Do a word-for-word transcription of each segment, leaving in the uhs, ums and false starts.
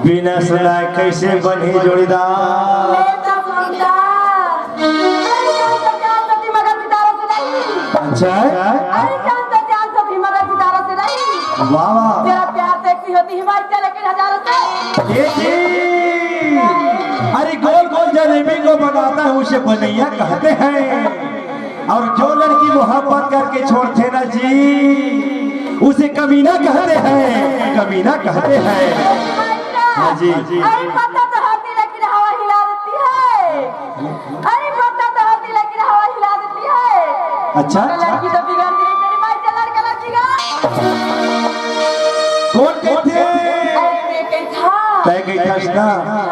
बिना सुनाए कैसे बनही जोड़ीदार? ले तो सुनता। अरे कौन सा चांद सती मगर सितारों से नहीं। अच्छा। अरे कौन सा चांद सती मगर सितारों से नहीं। वाह, वाह। तेरा प्यार देखती होती हिमाचल के नजारों से। ये जी। अरे गोल गोल जलेबी को बनाता है उसे बनैया कहते हैं। और जो लड़की मोहब्बत करके छोड़ते ना जी, उसे कमीना कहते हैं, कमीना कहते हैं। हाँ जी। अरे पत्ता तो होती लेकिन हवा हिला देती है। अरे पत्ता तो होती लेकिन हवा हिला देती है। अच्छा। तो लड़की तो बिगड़ गई, मेरी माई से लड़का लड़की का। कौन कहते? अरे मैं कहता। तय कहता ना।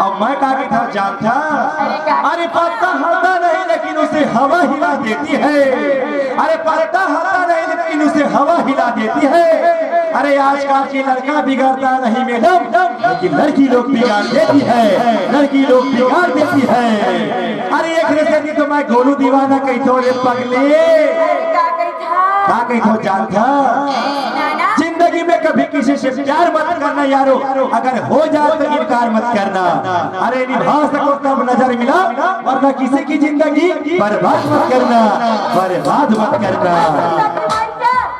अब मैं का कहता जानता? अरे का? अरे पत्ता हलता नहीं लेकिन उसे हवा हिला देती है। अरे पत्ता हलता नहीं लेकिन उसे हवा हिला देती है। अरे आजकल के लड़का बिगड़ता नहीं मैडम, लेकिन लड़की लोग बिगाड़ देती है, लड़की लोग बिगाड़ देती है। अरे एक नजर में तो मैं गोलू दीवाना कहता हूँ रे पगले। अरे का कहता? का कहता जानता? ना, ना। जिंदगी में कभी किसी से प्यार मत करना यारो, अगर हो जाए तो इनकार मत करना। अरे निभा सको तब नजर मिला, वरना किसी की जिंदगी बर्बाद मत करना, बर्बाद मत करना।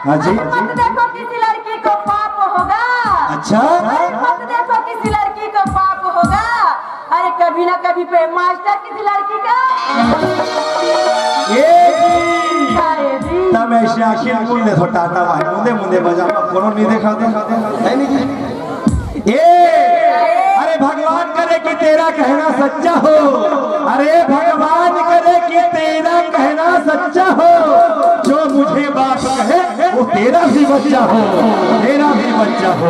हाँ जी। मत देखो किसी लड़की को पाप होगा। अच्छा। मत देखो किसी लड़की को पाप होगा। अरे कभी ना कभी पे मास्टर किसी लड़की का। ए जी। अरे जी। तब ऐसे आखिर मुंडे तो टाटा भाई, मुंडे मुंडे बजा, कोनो नहीं देखा दे। नहीं, नहीं। ए, अरे भगवान करे कि तेरा कहना सच्चा हो। अरे भगवान करे कि तेरा कहना सच्चा हो। जो मुझे बाप कहे वो तेरा भी बच्चा हो, तेरा भी बच्चा हो।